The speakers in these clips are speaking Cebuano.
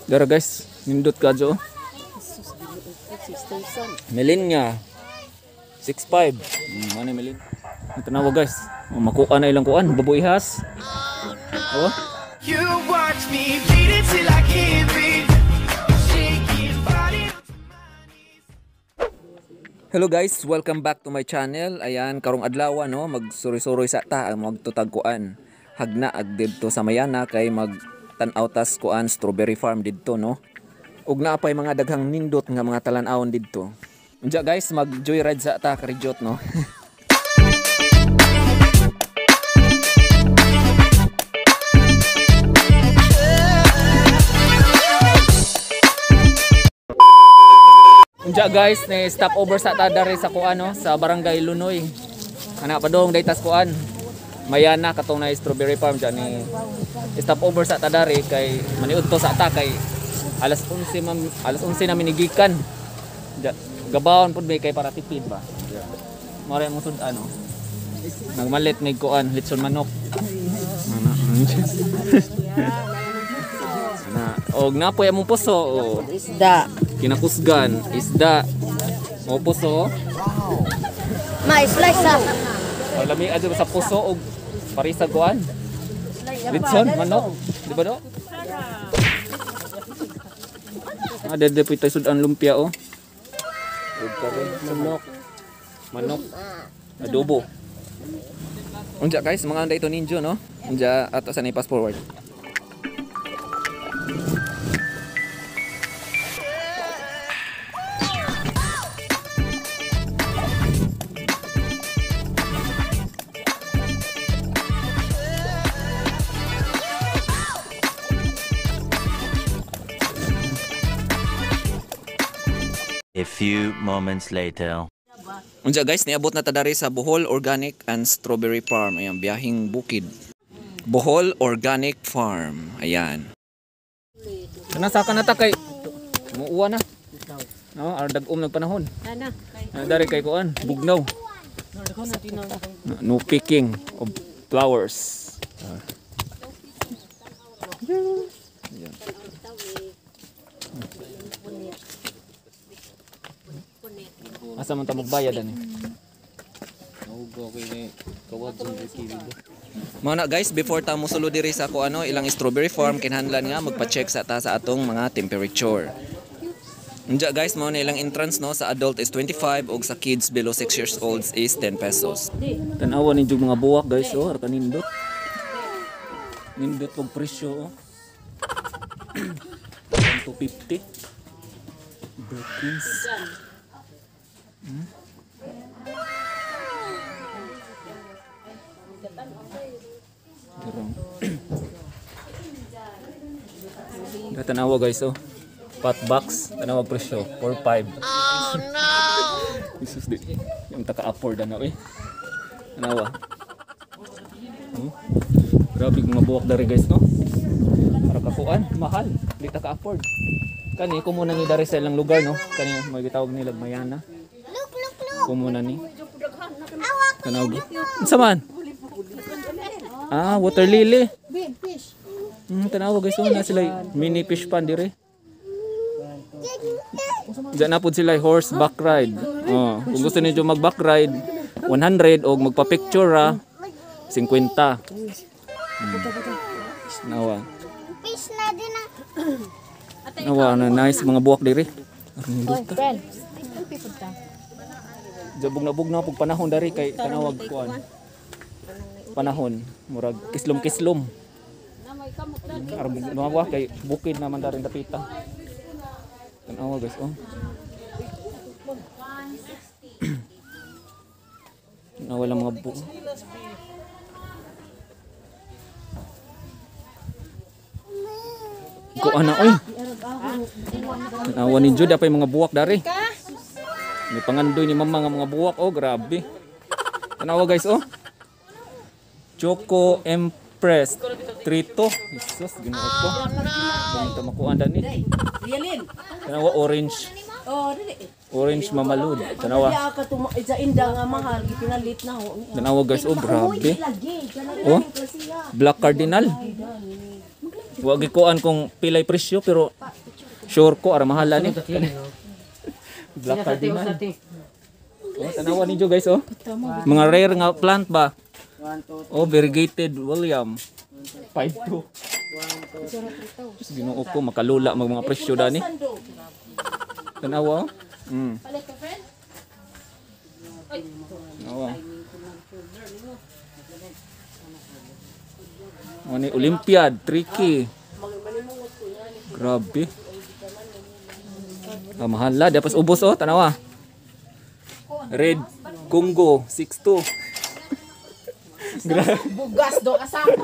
Dara guys, nindot ka jo. Melin nga 6.5. Ano melin? Tanawa guys. Oh, makuha na ilang kuan, babuihas. Oh. You watch me bleed till I can't breathe. Shaking body. Hello guys, welcome back to my channel. Ayan, karong adlaw no, magsuroy-suroy sa ta ang magtutagkuan. Hagna ag didto sa Mayana kay magtan-aw tas kuan strawberry farm didto no. Ug naa pay mga daghang nindot nga mga talan-awon didto. Unja guys, mag joyride sa ta karijot no. Unja guys, ni stop over sa ta diri sa kuan no, sa Barangay Lunoy. Ana padong day tas kuan. Mayana katong na strawberry farm dyan ni stop over sa ta diri kay maniud to sa ta kay alas 11 man, alas 11 na minigikan. Ja, gabawon pud may kay para tipid ba. Mao ra imong sud ano. Nagmalit mig kuan litson manok. Ana. Na, og napoy among puso. Oh. Isda. Kinakusgan, isda. Mo puso. Ma, slice ah. O lami adto sa puso og parisa kuan. Litson manok, di ba do? Ah, dede po tayo sudan lumpia oh. Ug karon manok. Manok. Adobo. Unja guys, mga anda ito ninjo no. Unja ato sa ni pass forward. A few moments later. Unja guys, niabot na ta diri sa Bohol Organic and Strawberry Farm. Ayan, biyahing bukid. Bohol Organic Farm. Ayan. Nasa ka na ta kay muua na. No, ar dag-um nagpanahon. Ana. Na dari kay kuan, bugnaw. No picking of flowers. Ayan. Asa man ta magbayad ani? Mao na guys, before ta mosulod diri sa ko ano ilang strawberry farm kinahanglan nga magpa-check sa ta sa atong mga temperature. Unja guys, mao na ilang entrance no, sa adult is 25 ug sa kids below 6 years old is 10 pesos. Tan-awa ninyo mga buwak guys oh, ara kanindot. Nindot og presyo oh. 250. Birkins. Tanawa guys oh. Pot box, tanawa presyo 4.5. Oh no. Jesus di. Yung taka afford ana eh. Tanawa. Oh. Grabe mga buwak dari guys no. Para kakuan, mahal, di ta ka-afford. Kani ko muna ni dari sa ilang lugar no. Kani may gitawag nila Mayana. Look, look, look. Ko muna ni. Tanaw. Unsa man? Ah, water lily. Big fish. Tanawa guys, oh, na sila mini fish pond dire. Diyan na pud sila horse back ride. Oh, kung gusto niyo mag back ride, 100 og magpa-picture ra 50. Nawa. Fish na din ang Nawa na nice mga buwak dire. Oy, friend. Jabog na pug panahon dari kay tanawag kuan. Panahon murag kislom-kislom. Aron nawa kay bukid naman dari dapita. Tanawa guys oh. Tanawa lang mga buwak. Ko ana oy. Tanawa ni Jude apay mga buwak dari. Ni pangandoy ni mama nga mga buwak oh grabe. Tanawa guys oh. Choco Empress Trito. Jesus, Ginoo ko. Oh, no. Makuan dani. Tanawa orange. Oh, dili. Orange mamalud. Tanawa. Kaya ka tuma isa inda nga mahal gipinalit na ho. Tanawa guys oh grabe. Oh. Black Cardinal. Wa gikuan kung pilay presyo pero sure ko ara mahala ni. Black Cardinal. Oh, tanawa ninyo guys oh. Mga rare nga plant ba? Oh, variegated William. 5'2". Ginoo ko makalula mag mga presyo dani. Tanawa oh. Tanawa. Mo ni Olympiad, tricky. Grabe. Ah, mahal la. Dapat ubos oh, tanawa. Red Congo 6'2". Grabe. Bugas do kasako.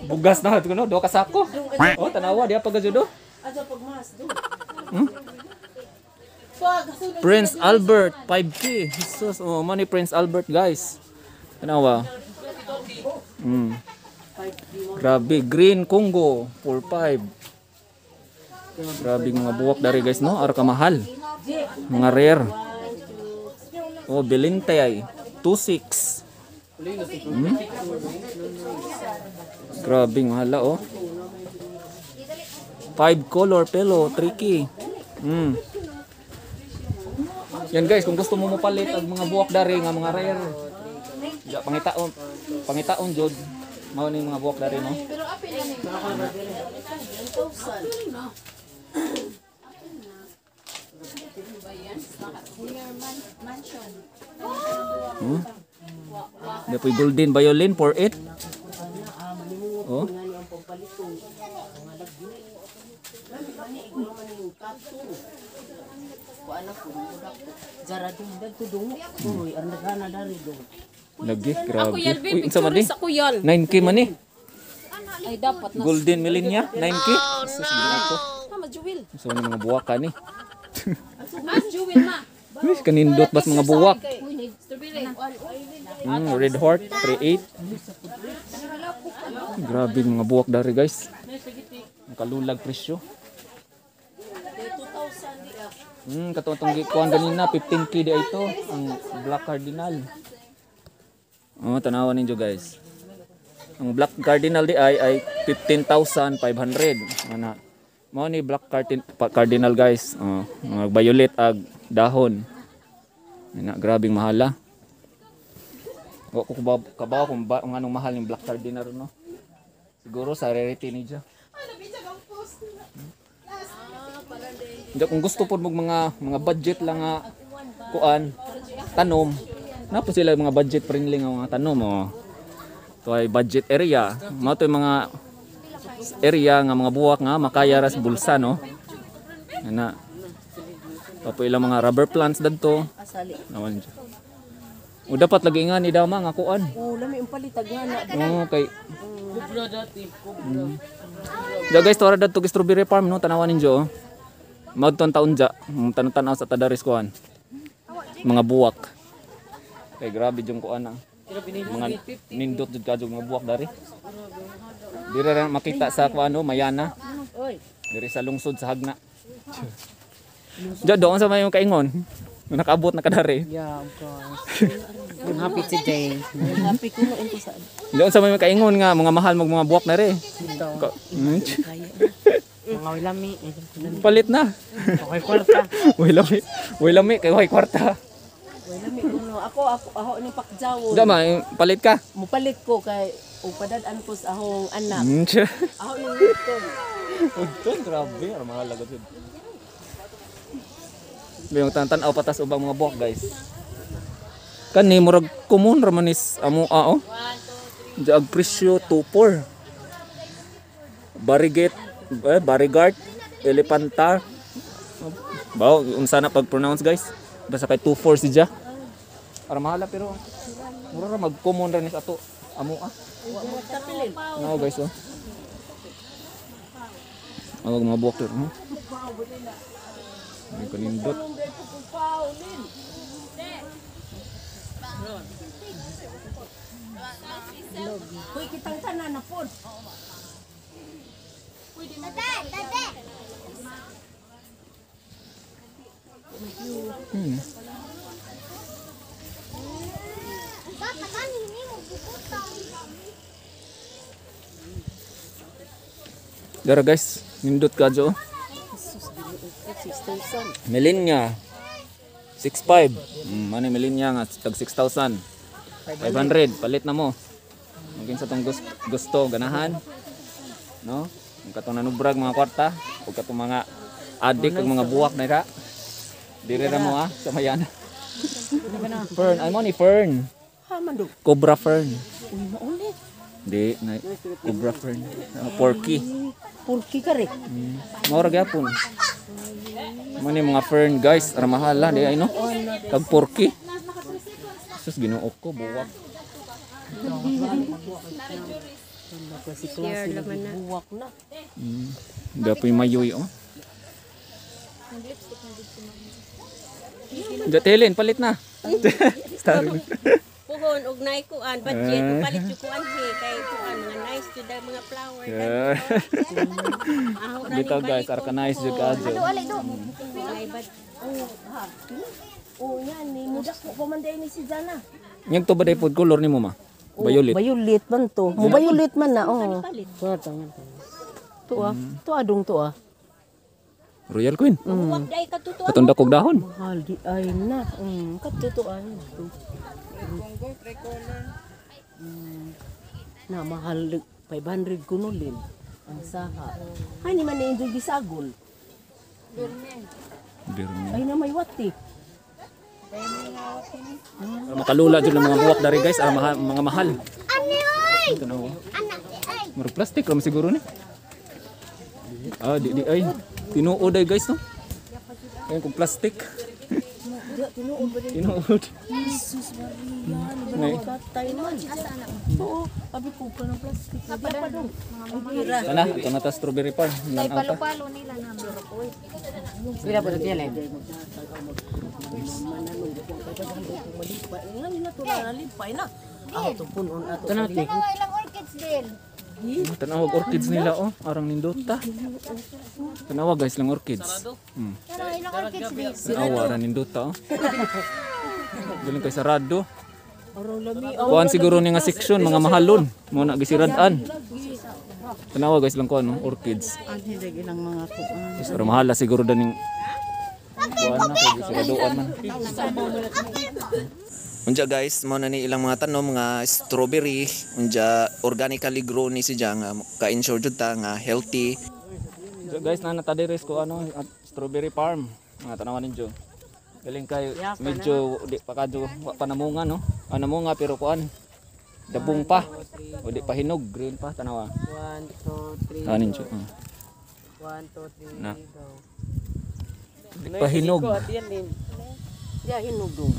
Bugas na kuno do kasako. Oh, tanawa diha pa gajudo. Aja pagmas do. Prince Albert 5K. Jesus, oh, money Prince Albert guys. Tanawa. Grabe, Green Congo 45. Grabe mga buwak dari guys no, ara ka mahal. Mga rare. Oh, Belinte ay 26. Grabe mahala oh. 5 color pelo, tricky. Yan guys, kung gusto mo mopalit og mga buwak dari nga mga rare. Ja, pangitaon, pangitaon jud. Mao ni mga buwak dari no. Pero apil na ni. Di po'y golden violin 4.8. Oh. Lagi, grabe. Uy, unsa man ni? Sa kuyal. 9K man ni. Ay dapat na. Golden Millennia, 9K. Jesus, ginoo ko. Mama Jewel. Unsa man ni mga buwak ka ni? Mas Jewel ma. Uy, kanindot bas mga buwak. Strawberry. Red Heart 38. Grabe mga buwak dari guys. Nakalulag presyo. Katong tong gikuan ganina 15K di ito ang Black Cardinal. Oh, tanawan ninyo guys. Ang Black Cardinal di ay 15,500. Ana. Mao ni Black Cardinal guys. Oh, mga violet ag dahon. Ana, grabing mahala. Wa ko kabaw kung anong mahal yung Black Cardinal no. Siguro sa rarity ni siya. Hindi, kung gusto po mag mga budget lang nga kuan tanom. Na po sila mga budget friendly nga mga tanom oh. Ito ay budget area. Mao to yung mga area nga mga buwak nga makaya ra sa bulsa no. Ana. Tapo ilang mga rubber plants dadto. Naman siya. O dapat lagi nga ni Dama nga kuan. Oh, lami ang palitag nga na. Oo, kay Ja guys, tuara dadto strawberry farm no, tanawan ninyo oh. Maudto ang taon ja, tan-tanaw sa tadaris kuan. Mga buwak. Kay grabe jung kuan ah. Mga nindot jud kadyo mga buwak dari. Diri ra makita sa kuan no, Mayana. Diri sa lungsod sa Hagna. Ja doon sa may kaingon. Nakaabot na kadari. Yeah, of course. I'm happy today. Happy ko noon ko sa. Doon sa may kaingon nga mga mahal mag mga buwak na rin. Mga lami. Palit na. Okay, kwarta. Uy lami. Uy lami kay way kwarta. Uy lami kuno. Ako ni pakjawon. Dama, palit ka. Mupalit ko kay upadad-an ko sa akong anak. Ako yung udton. Udton, grabe, ara mahal agad. Bayong tan-tanaw patas ubang mga buwak guys. Kani murag common ra man is amo a oh. Diag presyo 24. Barigate, Barigart, Elephanta. Bawo unsa na pag-pronounce guys? Basta kay 24 si ja. Ara mahala pero mura ra mag common ra ni sa ato amo a. No guys oh. Awag mga buwak dito, huh? May kanindot. Hoy, kitang tanan na pod. Tate, tate. Baka kani ni mo bukutang. Dara guys, nindot ka jo. 6,000. Melinya 6.5. Ano yung Melinya nga tag 6,500. Palit na mo. Mungkin sa tong gusto ganahan. No? Ang katong nanubrag mga kwarta o katong mga adik ug mga buwak na ka. Dire ra mo sa Mayana. Fern, ay mo ni fern. Ha man do. Cobra fern. Uy, mauli. Di, na cobra fern. Porky. Purki ka re. Mao ra gyapon. Mo ni mga fern guys, ara mahal la di ay no. Kag porky. Sus, Ginoo ko buwak. Klase-klase na buwak na. Dapoy mayoy oh. Jatelin, palit na. Star. Puhon og naay kuan budget palit jud kuan he kay kuan mga nice jud ang mga flower. Yeah. Dito guys, arka nice jud ka adyo. Oh, yan ni mudak ko pa man ni si Jana. Nyag to ba day food color nimo ma? Violet. Violet man to. Mo violet man na oh. To ah. To adong to ah. Royal Queen. Buwak day katutuan. Katong dakog dahon. Mahal di ay na. Katutuan to. Na mahal 500 kunulin ang saha. Ay ni man ni enjoy gisagol. Birmi. Ay na may wati. Makalula jud ng mga buwak dari guys, ara mahal, mga mahal. Ano oy? Ito na oh. Anak ay. Murag plastic ra man siguro ni. Ah, di ay. Tinuod ay guys no. Ayun kung plastic. Tinuod. Jesus Maria, Ngay. katay man. Oo, abi ko pa ng plastic. Abi pa dong. Sana, ito na ta strawberry farm. Kay Lan ata. palo-palo nila na. Pila po tiyan eh. Malipay na. Ato punon ato. Tanawa ilang orchids din. Tanawag orchids nila oh, arang nindota. Tanawa guys lang orchids. Tanawa ilang orchids din. Tanawa arang nindota oh. Galing kay sarado. Arang lami. Kuan siguro ni nga section mga mahalon mo na gisirad-an. Tanawa guys lang kuan no, orchids. Tapos arang mahala siguro daning kuan na kay gisiradoan man. Unja guys, mao na ni ilang mga tanom nga strawberry, unja organically grown ni siya nga ka-ensure jud ta nga healthy. So guys, na natadiris ko ano at strawberry farm. Mga tanawan ninyo. Galing kay medyo di pa kadyo wa pa namunga no. Ah, namunga pero kuan dabong pa. O di pa hinog, green pa tanawa. 1 2 3. Tanawan ninyo. 1 2 3. Na. Di pa hinog. Ya hinog dong.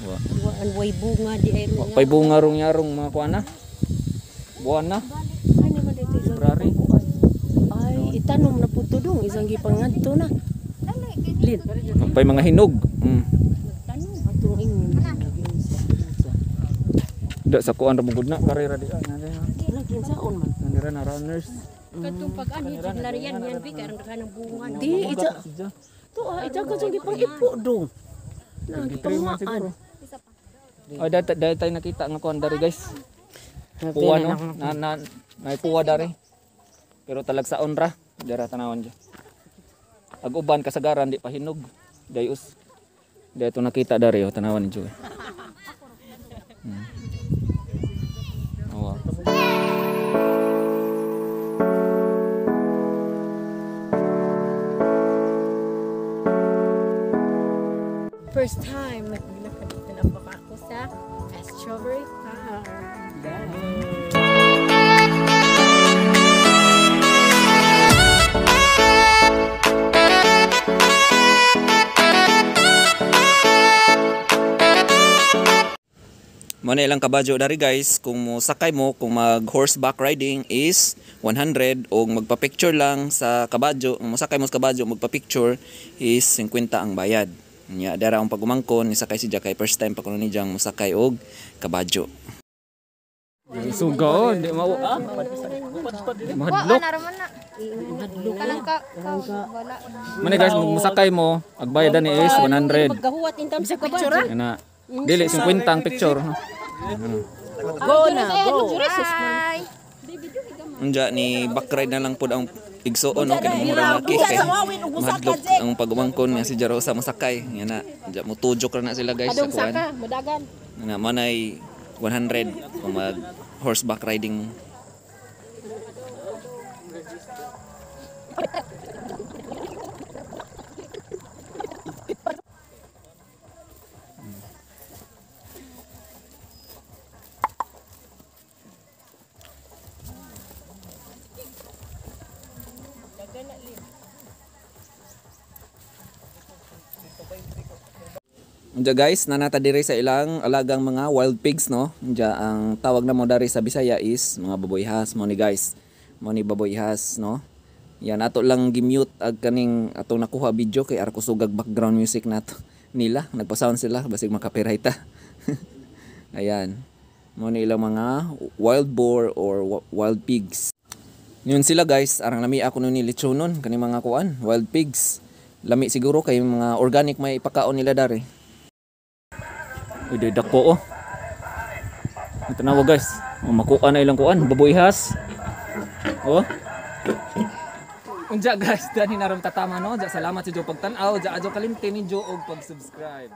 Wa. Waan way bunga di ay Wa pay bunga rong yarong mga kuan na. Buwan na. Ay ni man dito isang February. Ay itanom na puto dong isang gipangadto na. Lin. Wa pay mga hinog. Atong ingon. Da sa kuan ra bugod na karera di ay na. Naginsaon man. Nandira na runners. Katong pag-anhi jud larian yan bi kay ang ng bunga. Di ita to ah ita ka jung gipang-ipo dong. Na gipangwaan. Ay dahil tayo nakita nga kuan dari guys. Puwa no, na puwa dari. Pero talagsaon ra, dara tanawan dyan. Ag uban kasagaran di pa hinog. Dayos. Dahil ito nakita dari oh, tanawan ninyo. Oh. First time naglakad na ako sa strawberry farm. Mo na ilang kabadyo dari guys, kung mo sakay mo, kung mag horseback riding is 100 o magpa-picture lang sa kabadyo, kung mosakay mo sa kabadyo magpa-picture is 50 ang bayad. Nya dara ang pagumangkon ni sakay si Jack kay first time pa kuno ni Jang mosakay og kabadyo. Suga oh, di mao. Mahadlok. Wa na raman na. Kanang ka, wala. Mani guys, mosakay mo, ang bayad ani is 100. Pagkahuwat in terms sa picture. Kana. Dili 50 ang picture. Go na, go. Bye. Unja ni backride na lang pod ang igsuon, no, kay murag laki kay mahadlok ang pagumangkon nga si Jarosa masakay nga na. Unja mo tudjok ra na sila, guys, sa kuan. Mudagan. Nga manay 100 kung mag horseback riding mo. Unja guys, nanata diri sa ilang alagang mga wild pigs, no. Unja ang tawag na mo dari sa Bisaya is mga baboyhas mo ni, guys. Mo ni baboyhas, no. Yan ato lang gi-mute ag kaning atong nakuha video kay ara kusugag background music nato nila. Nagpa-sound sila basig makapiright ta. Ayan. Mo ni ilang mga wild boar or wild pigs. Yun sila, guys, arang lami ako nun ni lechonon kani mga kuan, wild pigs. Lami siguro kay mga organic may ipakaon nila dari. Uy, day dako oh. Tanawa, guys. Oh, makuha na ilang kuan, baboyhas. Oh. Unja guys, dani narom tatama, no. Ja salamat sa jo pagtan-aw, ja adyo kalimti ni jo og pag-subscribe.